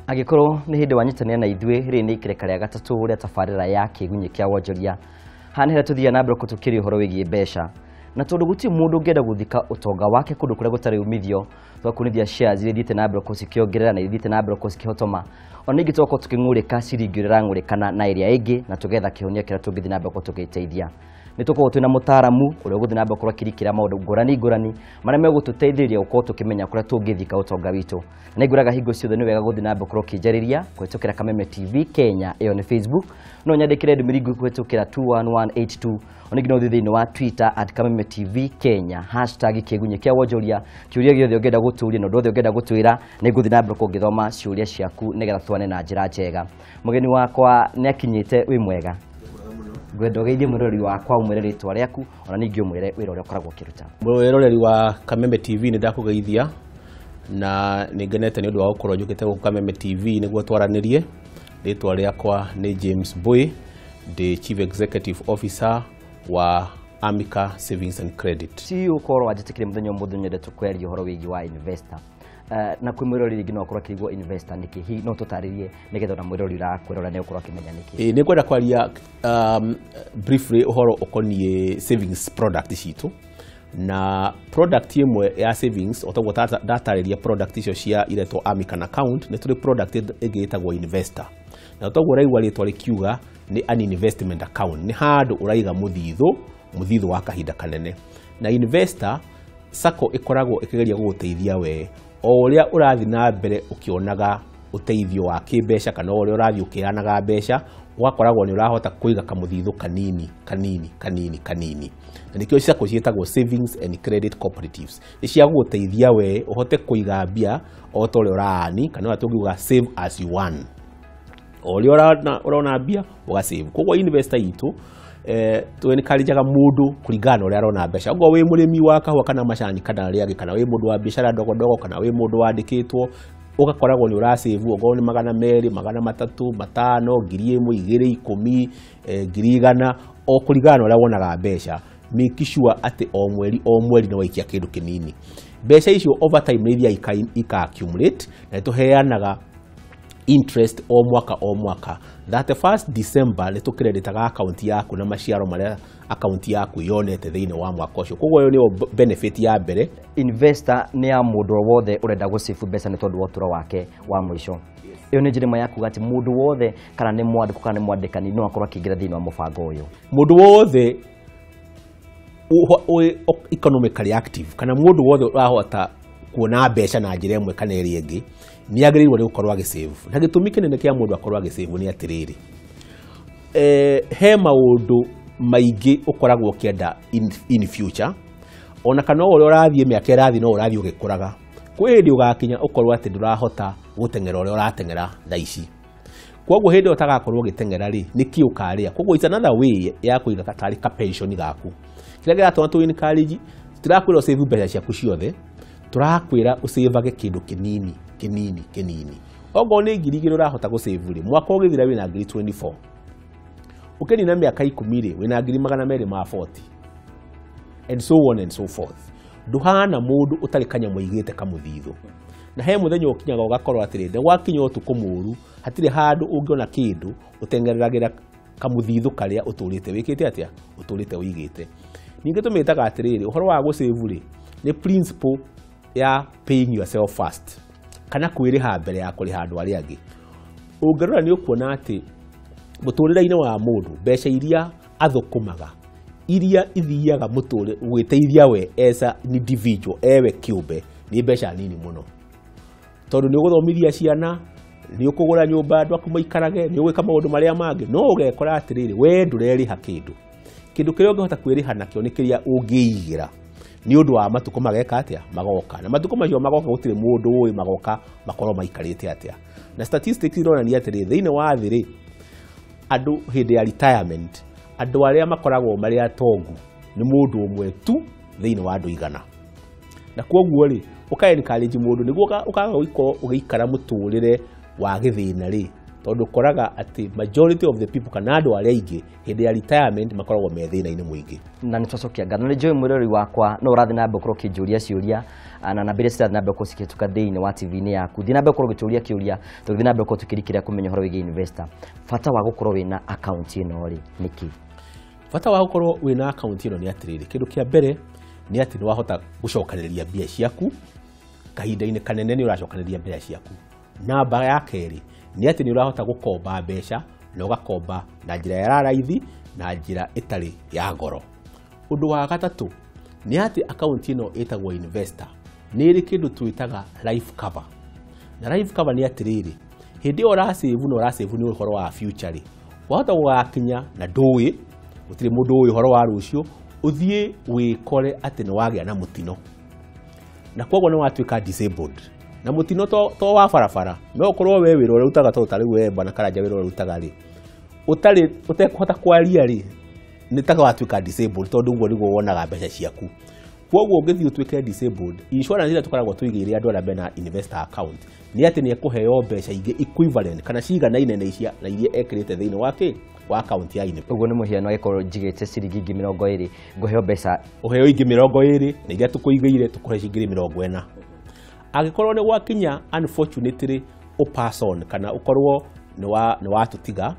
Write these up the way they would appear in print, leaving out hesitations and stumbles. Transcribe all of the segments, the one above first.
Angĩkorwo nĩ hĩndĩ wanyitanĩra na ithuĩ, rĩrĩ nĩ ikereka rĩa gatatũ rĩa tabarĩra ya Kĩgunyĩ kĩa Wonjoria. Haha nĩ harĩa tũthiaga na mbere kũtũkĩria ũhoro wĩgiĩ mbeca, na tondũ gũtirĩ mũndũ ũngĩenda gũthika ũtonga wake kũndũ kũrĩa gũtarĩ umithio, tũgakunithia shares iria ithiĩte na mbere gũcikĩongerera na ithiĩte na mbere gũcikĩhotoma. Ona ningĩ tũgakorwo tũkĩng'ũrĩka ciringi ũrĩa ĩrang'ũrĩkana na ĩrĩa ĩngĩ, na tũgetha kĩhonia kĩrĩa tũngĩthiĩ na mbere tũgĩteithia. Nĩ tũkoragwo twĩna mũtaaramu ũrĩa ũgũthiĩ na mbere gũkorwo akĩrikĩra maũndũ ngũrani ngũrani marĩa megũtũteithĩrĩria gũkorwo tũkĩmenya kũrĩa tũngĩthika ũtonga witũ. Na nĩngwĩraga hingo ciothe nĩ wega gũthiĩ na mbere gũkorwo ũkĩnjarĩria kũhĩtũkĩra Kameme TV Kenya, ĩyo nĩ Facebook. No nyandĩkĩre ndũmĩrĩri nguhĩ kũhĩtũkĩra 21182. Ona ningĩ no ũthiĩ thĩinĩ wa Twitter @KamemeTV Kenya, #Kĩgunyĩ kĩa Wonjoria. Kĩũria gĩothe ũngĩenda gũtũria na ũndũ wothe ũngĩenda gũtwĩra, nĩ ngũthiĩ na mbere gũkorwo ngĩthoma ciũria ciaku nĩgetha twane na njĩra njega. Mũgeni wakwa nĩ akinyĩte, wĩ mwega? Ngwenda ũgeithie mwĩroreri wakwa, ũmwĩre rĩtwa rĩaku, ona ningĩ ũmwĩre wĩra ũrĩa ũkoragwo ũkĩruta. Mwĩroreri wa Kameme TV, nĩ ndakũgeithia na nĩ ngenete nĩ ũndũ wa gũkorwo njũkĩte gũkũ Kameme TV nĩguo twaranĩrie. Rĩtwa rĩakwa nĩ James Mbui, ndĩ Chief Executive Officer wa Amica Savings and Credit. CEO, ũkorwo wanjĩtĩkĩrie mũthenya ũmũthĩ, nyendete kwaria ũhoro wĩgiĩ wa investor. Na kwĩ mwĩroreri rĩngĩ no akorwo akĩigua investor nĩkĩ, hihi no tũtarĩrie nĩgetha ona mwĩroreri ũrakwĩrora nĩ ũkorwo akĩmenya nĩkĩ? Ĩ, nĩ ngwenda kwaria briefly ũhoro ũkoniĩ savings product citũ, na product ĩmwe ya savings, o toguo ndatarĩria product icio cia iretwo Amican account, nĩ tũrĩ product ĩngĩ ĩtagwo investor. Na toguo ũraigua rĩtwa rĩkiuga, nĩ an investment account, nĩ handũ ũraiga mũthithũ, mũthithũ wa kahinda kanene. Na investor sacco ĩkoragwo ĩkĩgeria gũgũteithia we o ũrĩa ũrathiĩ na mbere ũkĩonaga ũteithio wa kĩmbeca, kana o ũrĩa ũrathiĩ ũkĩanaga mbeca, ũgakoragwo nĩ ũrahota kũiga kamũthithũ kanini kanini kanini kanini. Na nĩkĩo sacco ciĩtagwo savings and credit cooperatives, nĩ cia gũgũteithia we ũhote kũiga mbia o ta ũrĩa ũraani, kana ũrĩa tũngiuga save as you earn, o ũrĩa ũrona mbia ũgasave. Koguo investor itũ tũencourageaga mũndũ kũringana na ũrĩa arona mbeca. Okorwo wĩ mũrĩmi wa kahũa kana macani kana arĩa angĩ, kana wĩ mũndũ wa biacara ndogo ndogo, kana wĩ mũndũ wandĩkĩtwo, ũgakoragwo nĩ ũrasave okorwo nĩ 200, 300, 500, 1000, 2, 10, 100,000, o kũringana na ũrĩa wonaga mbeca. Make sure atĩ o mweri o mweri nĩ waikia kĩndũ kĩnini. Mbeca icio over time nĩ ithiaga ika accumulate, na nĩ tũheanaga interest o mwaka o mwaka. 31st December nĩ tũkreditaga akaunti yaku na maciaro marĩa akaunti yaku yonete thĩinĩ wa mwaka ũcio. Koguo ĩyo nĩyo benefit ya mbere. Investor nĩ ya mũndũ o wothe ũrenda gũsave mbeca nĩ tondũ wa ũtũro wake wa mũico. Ĩyo nĩ njĩra ĩmwe ya kuga atĩ mũndũ wothe, kana nĩ mwandĩkwo kana nĩ mwandĩkani, no akorwo akĩingĩra thĩinĩ wa mũbango ũyũ. Mũndũ wothe wĩ economically active, kana mũndũ wothe ũrahota kuona mbeca na njĩra ĩmwe kana ĩrĩa ĩngĩ, nĩ agĩrĩirwo nĩ gũkorwo agĩsave. Na gĩtũmi kĩnene kĩa mũndũ akorwo agĩsave nĩ atĩrĩrĩ, he maũndũ maingĩ ũkoragwo ũkĩenda in future, ona kana o ũrĩa ũrathiĩ mĩaka ĩrathiĩ no ũrathiĩ ũgĩkũraga, kwĩ hĩndĩ ũgakinya ũkorwo atĩ ndũrahota gũteng'era ũrĩa ũrateng'era thaa ici. Koguo hĩndĩ ĩyo ũtagakorwo ũgĩteng'era rĩ, nĩkĩ ũkarĩa? Koguo it's another way ya kũiga tarĩ ka pension gaku. Kĩrĩa kĩratũma tũ encourage, tũtirakwĩra ũsave mbeca ciaku ciothe, tũrakwĩra ũsavage kĩndũ kĩnini kĩnini kĩnini. Okorwo nĩ 2,000 ũrahota gũsave rĩ, mwaka ũgĩthira wĩna 24,000. Ũkĩnina mĩaka 10 rĩ, wĩna 240,000, and so on and so forth. Ndũhana mũndũ ũtarĩ kanyamũ aigĩte kamũthithũ. Na he mũthenya ũkinyaga ũgakorwo atĩrĩ, nĩ gwakinya ũtukũ mũru, hatirĩ handũ ũngĩona kĩndũ, ũteng'ereragĩra kamũthithũ karĩa ũtũrĩte wĩkĩte atĩa, ũtũrĩte ũigĩte. Ningĩ tũmĩtaga atĩrĩrĩ, ũhoro wa gũsave rĩ, nĩ principle ya paying yourself first, kana kwĩrĩha mbere ya kũrĩha andũ arĩa angĩ. Ũngĩrora nĩ ũkuona atĩ mũtũrĩre-inĩ wa mũndũ, mbeca iria athũkũmaga, iria ithiaga mũtũrĩ gwĩteithia we as an individual, ewe kĩũmbe, nĩ mbeca nini mũno, tondũ nĩ ũgũthomithia ciana, nĩ ũkũgũra nyũmba andũ aku maikarage, nĩ ũgwĩka maũndũ marĩa mangĩ, no ũgekora atĩrĩrĩ, we ndũrerĩha kĩndũ. Kĩndũ kĩrĩa ũngĩhota kwĩrĩha nakĩo nĩ kĩrĩa ũngĩigĩra nĩ ũndũ wa matukũ mageka atĩa, magoka. Na matukũ macio magoka, gũtirĩ mũndũ ũĩ magoka makorwo maikarĩte atĩa. Na statistics ironania atĩrĩ, thĩinĩ wa thĩ rĩ, andũ hĩndĩ ya retirement, andũ arĩa makoragwo marĩ atongu nĩ mũndũ ũmwe tu thĩinĩ wa andũ 100. Na koguo rĩ, ũka encourage mũndũ nĩguo ũkaga gũkorwo ũgĩikara mũtũrĩre wa gĩthĩna rĩ, Tondũ ũkoraga atĩ majority of the people kana andũ arĩa aingĩ hĩndĩ ya retirement makoragwo me thĩna-inĩ mũingĩ. Na nĩ twacokia ngatho. Nĩ njũĩ mwĩrori wakwa no ũrathiĩ na mbere gũkorwo ũkĩnjũria ciũria, na namba iria cirathiĩ na mbere gũkorwo cikĩhĩtũka thĩinĩ wa TV-inĩ yaku. Thiĩ na mbere gũkorwo ũgĩtũria kĩũria, tũgĩthiĩ na mbere gũkorwo tũkĩrikĩra kũmenya ũhoro wĩgiĩ investor. Bata wa gũkorwo wĩna account ĩno rĩ nĩ kĩ? Bata wa gũkorwo wĩna account ĩno nĩ atĩrĩrĩ, kĩndũ kĩa mbere nĩ atĩ nĩ wahota gũcokanĩrĩria mbia ciaku kahinda-inĩ kanene, nĩ ũracokanĩrĩria mbia ciaku. Namba ya kerĩ nĩ atĩ nĩ ũrahota gũkomba mbeca na ũgakomba na njĩra ya raithi na njĩra ĩtarĩ ya goro. Ũndũ wa gatatũ nĩ atĩ akaunti ĩno ĩtagwo investor nĩ ĩrĩ kĩndũ twĩtaga life cover. Na life cover nĩ atĩrĩrĩ, hĩndĩ ĩyo ũrasave na ũrasave nĩ ũhoro wa future rĩ, wahota gũgakinya na ndũĩ, gũtirĩ mũndũ ũĩ ũhoro wa rũciũ, ũthiĩ wĩkore atĩ nĩ wagĩa na mũtino na koguo nĩ watuĩka disabled. Na mũtino to wa barabara, no ũkorwo we wĩra ũrĩa ũrutaga, to ta rĩu we bwana Karanja wĩra ũrĩa ũrutaga rĩ, ũtarĩ ũtekũhota kwaria rĩ, nĩ ta watuĩka disabled, tondũ ũguo nĩguo wonaga mbeca ciaku. Koguo ũngĩthiĩ ũtuĩke disabled, insurance ĩrĩa tũkoragwo tũigĩire andũ arĩa mena investor account nĩ atĩ nĩ ekũheo mbeca ingĩ equivalent kana ciganaine na icia na iria ekĩrĩte thĩinĩ wa kĩ wa account ya investor. Ũguo nĩ mũhiano, angĩkorwo njigĩte ciringi ngiri 20, ngũheo mbeca ũheo ingĩ 20, na iria tũkũigĩire tũkũhe cingiri 40. Angĩkorwo nĩ gwakinya unfortunately ũpass on kana ũkorwo nĩ watũtiga,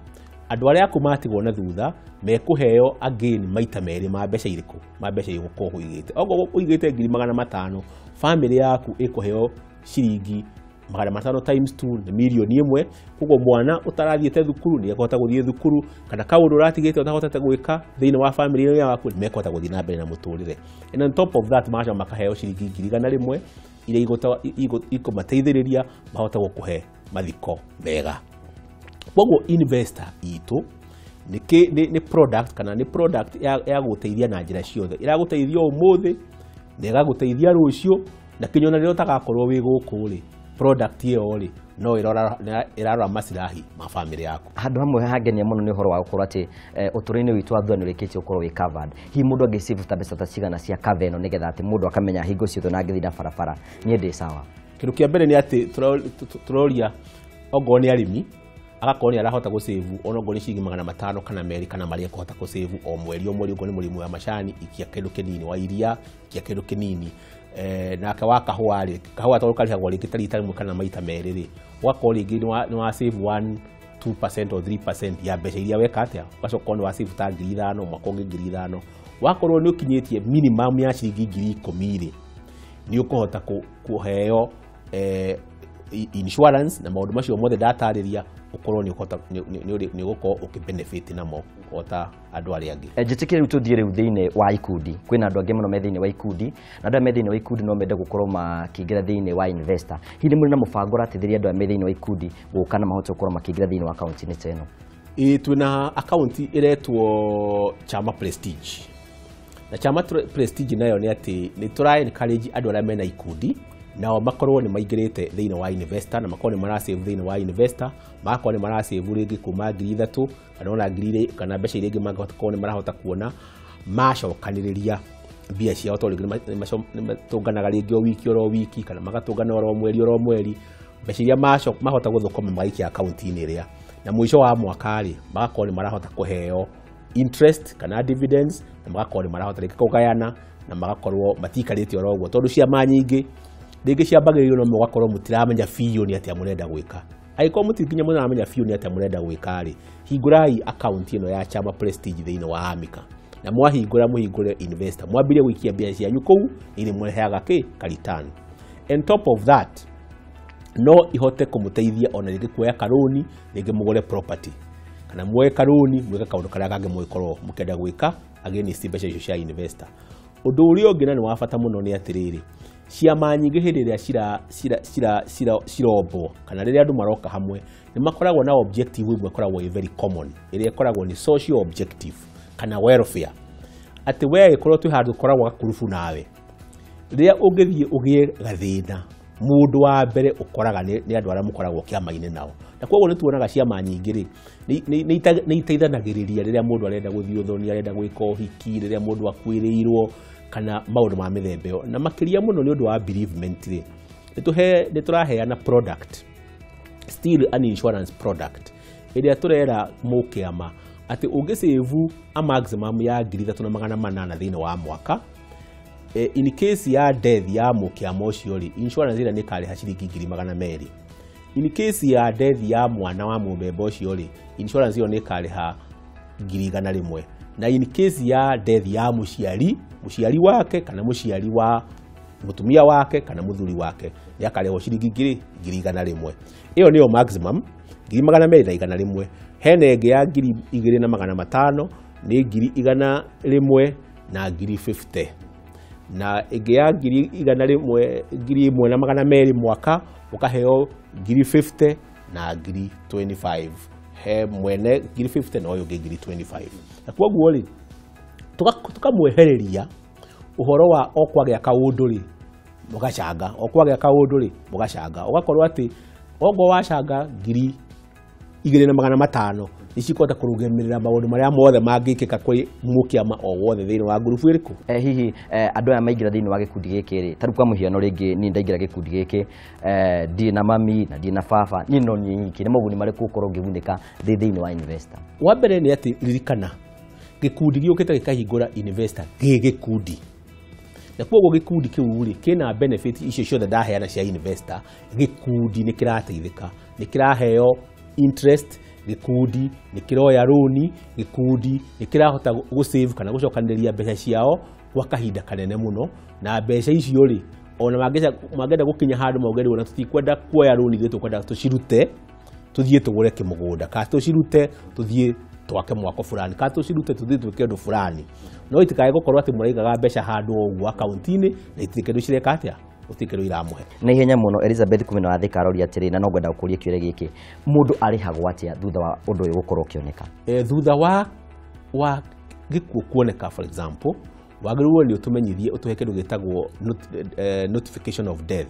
andũ arĩa aku matigwo na thutha mekũheo again maita merĩ ma mbeca irĩkũ, ma mbeca iria ũgũkorwo ũigĩte. Okorwo ũigĩte 500,000, famĩlĩ yaku ĩkũheo ciringi 500 times 2 nĩ 1,000,000. Koguo mwana ũtarathiĩte thukuru nĩ ekũhota gũthiĩ thukuru, kana kaũndũ ũratigĩte ũtahotete gwĩka thĩinĩ wa famĩlĩ yaku nĩ mekũhota gũthiĩ na mbere na mũtũrĩre. And on top of that magacoka makaheo ciringi 100,000 iria ikũmateithĩrĩria mahote gũkũhe mathiko mega. Koguo investor itũ nĩ product kana nĩ product ya gũteithia na njĩra ciothe. Ĩragũteithia ũmũthĩ na ĩgagũteithia rũciũ, na kinya ona rĩrĩa ũtagakorwo wĩ gũkũ rĩ, product ĩyo rĩ no ĩrarora maslahi ma famĩlĩ yaku. Handũ hamwe hangenia mũno nĩ ũhoro wa gũkorwo atĩ ũtũũro-inĩ witũ wa thutha nĩ ũrĩkĩtie gũkorwo wĩ covered. Hihi mũndũ angĩsave ta mbeca ta cigana cia cover ĩno nĩgetha atĩ mũndũ akamenya hingo ciothe ona angĩthiĩ na barabara niĩ ndĩ sawa? Kĩndũ kĩa mbere nĩ atĩ tũroria ongorwo nĩ arĩmi agakorwo nĩ arahota gũsave ona ongorwo nĩ ciringi 500 kana 2 kana marĩa ekũhota gũsave o mweri o mweri. Ongorwo nĩ mũrĩmi wa macani, ikia kĩndũ kĩnini, wa iria ikia kĩndũ kĩnini, nake wa kahũa rĩ, kahũa tondũ karĩhagwo rĩngĩ ta rita rĩmwe kana maita merĩ rĩ, ũgakorwo rĩngĩ nĩ wa save 1 2% or 3% ya mbeca iria weka atĩa, ũgacoka nĩ wa save ta 5,000 mwaka ũngĩ 5,000. Wakorwo nĩ ũkinyĩtie minimum ya ciringi 10,000 rĩ, nĩ ũkũhota kũheo insurance na maũndũ macio mothe ndatarĩria, ũkorwo nĩ ũkũhota nĩ ũgũkorwo ũkĩ-benefit namo o ta andũ arĩa angĩ. Njĩtĩkĩre rĩu tũthiĩ rĩu thĩinĩ wa ikundi. Kwĩna andũ angĩ mũno me thĩinĩ wa ikundi, na andũ aya me thĩinĩ wa ikundi no mende gũkorwo makĩingĩra thĩinĩ wa investor. Hihi nĩ mũrĩ na mũbango ũrateithĩrĩria andũ aya me thĩinĩ wa ikundi gũka na mahote gũkorwo makĩingĩra thĩinĩ wa akaunti-inĩ ta ĩno? Ĩĩ, twĩna akaunti ĩretwo Chama Prestige. Na Chama Prestige nayo nĩ atĩ nĩ tũra encourage andũ arĩa mena ikundi nao makorwo nĩ maingĩrĩte thĩinĩ wa investor, na makorwo nĩ marasave thĩinĩ wa investor, magakorwo nĩ marasave rĩngĩ kuma 3,000 kana ona ngiri igĩrĩ kana mbeca iria ingĩ mangĩhota gũkorwo nĩ marahota kuona, macokanĩrĩria mbia ciao, tondũ rĩngĩ nĩ matũnganaga rĩngĩ o wiki oro wiki kana magatũngana oro mweri oro mweri, mbeca iria mahota gũthũkũma magaikia akaunti-inĩ ĩrĩa, na mũico wa mwaka rĩ magakorwo nĩ marahota kũheo interest kana dividends, na magakorwo nĩ marahota rĩngĩ kũgayana, na magakorwo matiikarĩte oro ũguo, tondũ ciama nyingĩ rĩngĩ ciambagĩrĩrio no mũgakorwo mũtiramenya biũ nĩ atĩa mũrenda gwĩka. Angĩkorwo mũtinginya mũramenya biũ nĩ atĩa mũrenda gwĩka rĩ, hingũrai akaunti ĩno ya Chama Prestige thĩinĩ wa Amica, na mwahingũra mũhingũre investor, mwambĩrĩrie gũikia mbia cianyu kũu, nĩ mũrehaga kĩ ka return. And top of that no ihote kũmũteithia ona rĩngĩ kuoya karũni, rĩngĩ mũgũre property kana muoye karũni mwĩke kaũndũ karĩa kangĩ mũngĩkorwo mũkĩenda gwĩka against mbeca icio cia investor. Ũndũ ũrĩa ũngĩ na nĩ wa bata mũno nĩ atĩrĩrĩ, ciama nyingĩ hĩndĩ ĩrĩa cirombwo kana rĩrĩa andũ maroka hamwe nĩ makoragwo na objective ĩmwe ĩkoragwo ĩ very common, ĩrĩa ĩkoragwo nĩ social objective kana welfare, atĩ we ĩkorwo twĩ handũ tũkoragwo gakurubu nawe, rĩrĩa ũngĩthiĩ ũgĩe gathĩna, mũndũ wa mbere ũkoraga nĩ andũ arĩa mũkoragwo kĩama-inĩ nao. Na koguo nĩ tuonaga ciama nyingĩ rĩ, nĩ iteithanagĩrĩria rĩrĩa mũndũ arenda gũthiĩ ũthoni, arenda gwĩka ũhiki, rĩrĩa mũndũ akuĩrĩirwo kana maũndũ ma mĩthemba ĩyo. Na makĩria mũno nĩ ũndũ wa bereavement rĩ, nĩ tũraheana product, still an insurance product, Ĩrĩa tũrera mũkĩama atĩ ũngĩsave a maximum ya 3,800 thĩinĩ wa mwaka, in case ya death ya mũkĩama ũcio rĩ, insurance ĩrĩa nĩ ĩkarĩha ciringi 200,000. In case ya death ya mwana wa mũmemba ũcio rĩ, insurance ĩyo nĩ ĩkarĩha 100,000. Na in case ya death ya mũciari, mũciari wake kana mũciari wa mũtumia wake kana mũthuri wake, nĩ akarĩhwo ciringi 100,000. Ĩyo nĩyo maximum 200,100. Hena ĩngĩ ya 2,500, nĩ 100,000 na 50,000. Na ĩngĩ ya 100,000, 1,200 mwaka, ũkaheo 50,000 na 25,000. He mwene 50,000 na ũyũ ũngĩ 25,000. Na kwoguo rĩ, tũkamwehereria ũhoro wa o kwagĩa kaũndũ rĩ, mũgacanga, o kwagĩa kaũndũ rĩ, mũgacanga. Ũgakorwo atĩ okorwo wacanga 2,500 nĩ cikũhota kũrũgamĩrĩra maũndũ marĩa mothe mangĩkĩka kwĩ mũkĩama o wothe thĩinĩ wa ngurubu ĩrĩkũ. Hihi andũ aya maingĩra thĩinĩ wa gĩkundi gĩkĩ rĩ, ta rĩu kwa mũhiano rĩngĩ niĩ ndaingĩra gĩkundi gĩkĩ, ndirĩ na mami na ndirĩ na baba, niĩ no niĩ nyiki, nĩ moguni marĩkũ ũkorwo ngĩgunĩka thĩinĩ wa investor? Wa mbere nĩ atĩ ririkana gĩkundi gĩũkĩte gĩkahingũra investor gĩ gĩkundi, na koguo gĩkundi kĩu rĩ kĩna benefit icio ciothe ndaheana cia investor. Gĩkundi nĩ kĩrateithĩka, nĩ kĩraheo interest, gĩkundi nĩ kĩroya rũni, gĩkundi nĩ kĩrahota gũsave kana gũcokanĩrĩria mbeca ciao gwa kahinda kanene mũno. Na mbeca icio rĩ, ona mangĩenda gũkinya handũ mauge rĩu ona tũtikwenda kuoya rũni, ithuĩ tũkwenda tũcirute tũthiĩ tũgũre kĩmũgũnda, kana tũcirute tũthiĩ twake mwako fulani, kana tũcirute tũthiĩ twĩke ũndũ fulani. No itikae gũkorwo atĩ mũraigaga mbeca handũ o ũguo akaunti-inĩ na itirĩ kĩndũ cireka atĩa, gũtirĩ kĩndũ iramũhe. Na ihenya mũno Elizabeth kumena wa Thika aroria atĩrĩ, na no ngwenda gũkũria kĩũria gĩkĩ, mũndũ arĩhagwo atĩa thutha wa ũndũ ũyũ gũkorwo ũkĩoneka? Thutha wa gĩkuũ kuoneka, for example, wagĩrĩirwo nĩ ũtũmenyithie, ũtũhe kĩndũ gĩtagwo notification of death.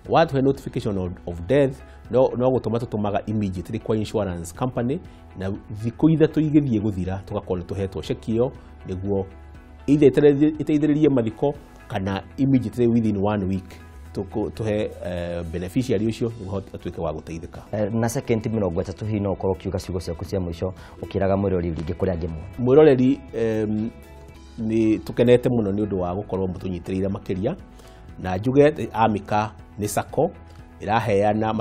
Watũhe notification of death, no gũtũma tũtũmaga immediately kwa insurance company, na thikũ 3 igĩthiĩ gũthira tũgakorwo nĩ tũhetwo ceki ĩyo, nĩguo either ĩteithĩrĩrie mathiko kana immediately within 1 week tũhe beneficiary ũcio nĩguo atuĩke wa gũteithĩka. Na second 30 hihi no ũkorwo ũkiuga ciugo ciaku cia mũico ũkĩraga mwĩroreri rĩngĩ kũrĩa angĩmuona. Mwĩroreri, nĩ tũkenete mũno nĩ ũndũ wa gũkorwo mũtũnyitĩrĩire makĩria, na njuge Amika nĩ sacco ĩraheana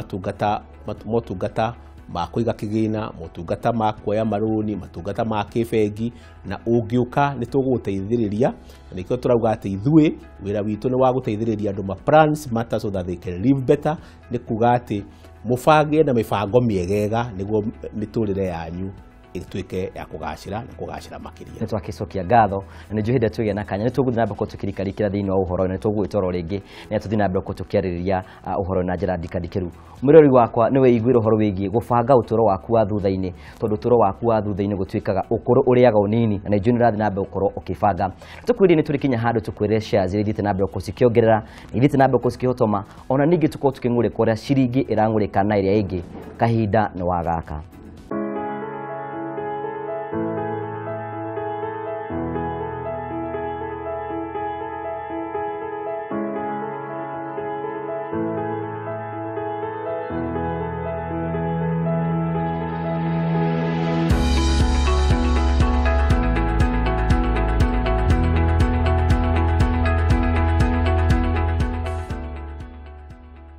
motungata ma kũiga kĩgĩna, motungata ma kuoya marũni, motungata ma kĩbengi, na ũngĩũka nĩ tũgũgũteithĩrĩria. Na nĩkĩo tũrauga atĩ ithuĩ wĩra witũ nĩ wa gũteithĩrĩria andũ ma plan smarter so that they can live better, nĩ kuga atĩ mũbange na mĩbango mĩegega nĩguo mĩtũrĩre yanyu ĩtuĩke ya kũgacĩra na kũgacĩra makĩria. Nĩ twagĩcokia ngatho, na nĩ njũĩ hĩndĩ ĩrĩa twĩgĩa na kanya nĩ tũgũthiĩ na mbere tũkĩrikarikĩra thĩinĩ wa ũhoro, na nĩ tũgũgĩtwarwo rĩngĩ nĩ tũthiĩ na mbere tũkĩarĩrĩria ũhoro na njĩra ndikandikĩru. Mwĩroreri wakwa, nĩ wĩiguĩre ũhoro wĩgiĩ gũbanga ũtũũro waku wa thutha-inĩ, tondũ ũtũũro waku wa thutha-inĩ gũtuĩkaga ũkũrũ ũrĩaga ũnini, na nĩ njũĩ nĩ ũrathiĩ na mbere gũkorwo ũkĩbanga. Tũkwĩrire nĩ tũrĩkinya handũ tũkwĩre shares iria ithiĩte na mbere gũkorwo cikĩongerera, ithiĩte na mbere gũkorwo cikĩhotoma, ona ningĩ tũkorwo tũkĩng'ũrĩka ũrĩa ciringi ĩrang'ũrĩka na ĩrĩa ĩngĩ. Kahinda nĩ wa gaka.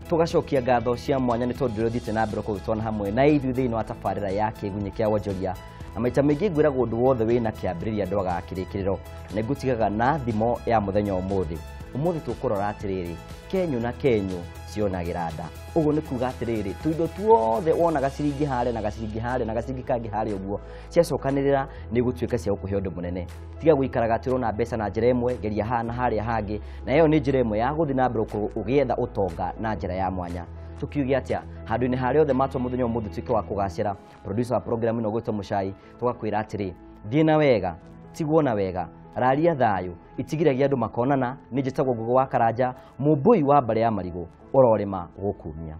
Tũgacokia ngatho cia mwanya nĩ tondũ ũrĩa ũthiĩte na mbere kũgĩtwana hamwe na ithuĩ thĩinĩ wa tabarĩra ya kĩgunyĩ kĩa wonjoria. Na maita maingĩ ngwĩragwo ũndũ wothe wĩna kĩambĩrĩria ndwagaga kĩrĩkĩrĩro, na nĩngũtigaga na thimo ya mũthenya ũmũthĩ. Ũmũthĩ tũkũrora atĩrĩrĩ, kenyũ na kenyũ cionagĩra nda. Ũguo nĩ kuga atĩrĩrĩ, tũindo tuothe wonaga ciringi harĩa na gaciringi harĩa na gaciringi kangĩ harĩa ũguo, ciacokanĩrĩra nĩ igũtuĩka cia gũkũhe ũndũ mũnene. Tiga gũikaraga atĩ ũrona mbeca na njĩra ĩmwe, geria haha na harĩa hangĩ, na ĩyo nĩ njĩra ĩmwe ya gũthiĩ na mbere gũkorwo ũgĩetha ũtonga na njĩra ya mwanya. Tũkiuge atĩa handũ-inĩ harĩa othe matwa mũthenya ũmũthĩ tuĩke wa kũgacĩra. Producer wa program ĩno ũgwĩtwo Mũcai, tũgakwĩra atĩrĩ, thiĩ na wega, tigwo na wega, raria thayũ, itigiragia andũ makonana. Nĩ njĩtagwo Ngũgĩ wa Karanja, mũmbũi wa mbarĩ ya marigũ, ũrorĩma gũkumia.